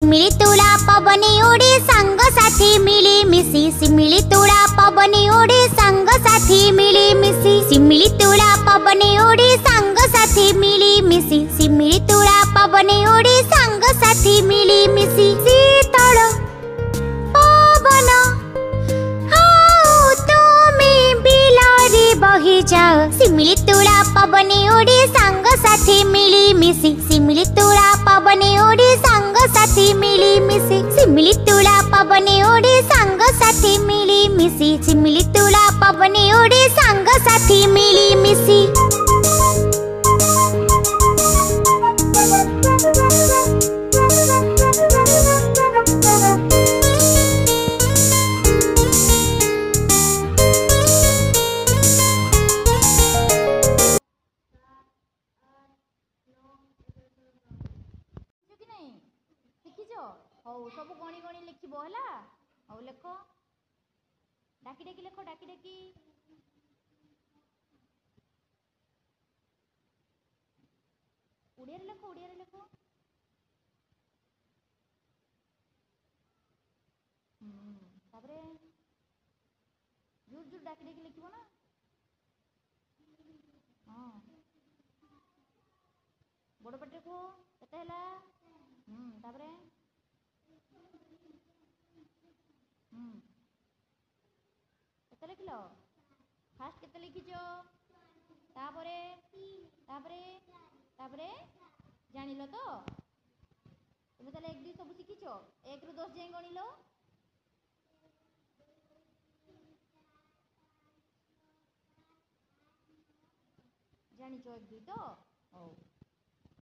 ଶିମିଳି ତୁଳା ପବନେ ଉଡ଼େ ସାଙ୍ଗସାଥି ମିଳିମିଶି। ଶିମିଳି ତୁଳା ପବନେ ଉଡ଼େ ସାଙ୍ଗସାଥି ମିଳିମିଶି। ଶିମିଳି ତୁଳା ପବନେ ଉଡ଼େ ସାଙ୍ଗସାଥି ମିଳିମିଶି। ଶିମିଳି ତୁଳା ପବନେ ଉଡ଼େ ସାଙ୍ଗସାଥି ମିଳିମିଶି। ଶୀତଳ ପବନ ଆଉ ତୁମେ ବିଲରେ ବହିଯାଅ। ଶିମିଳି ତୁଳା ପବନେ ଉଡ଼େ ସାଙ୍ଗସାଥି ମିଳିମିଶି। ଶିମିଳି ତୁଳା ପବନେ ଉଡ଼େ ସାଙ୍ଗସାଥି ମିଳିମିଶି। ଶିମିଳି ତୁଳା ପବନେ ଉଡ଼େ ସାଙ୍ଗସାଥି ମିଳିମିଶି। ଶିମିଳି ତୁଳା ପବନେ ଉଡ଼େ ସାଙ୍ଗସାଥି ମିଳିମିଶି। କି ନାହିଁ ଶିଖିଛ? ହଉ, ସବୁ ଗଣି ଗଣି ଲେଖିବ, ହେଲା? ହଉ, ଲେଖ, ଡାକି ଡାକି ଲେଖ, ଡାକି ଡାକି। ଓଡ଼ିଆରେ ଲେଖ, ଓଡ଼ିଆରେ ଲେଖ। ତାପରେ ଜୋର ଜୋର ଡାକି ଡାକି ଲେଖିବ ନା? ହଁ, ବଡ଼ ପାଟିରେ କୁହ। କେତେ ହେଲା? ତାପରେ କେତେ ଲେଖିଲ? ଫାଷ୍ଟ କେତେ ଲେଖିଛ? ତାପରେ, ତାପରେ, ତାପରେ ଜାଣିଲ ତ? ତୁମେ ତାହେଲେ 1 2 ସବୁ ଶିଖିଛ? 1ରୁ 10 ଯାଏଁ ଗଣିଲ? ଜାଣିଛ 1 2 ତ? ହଉ।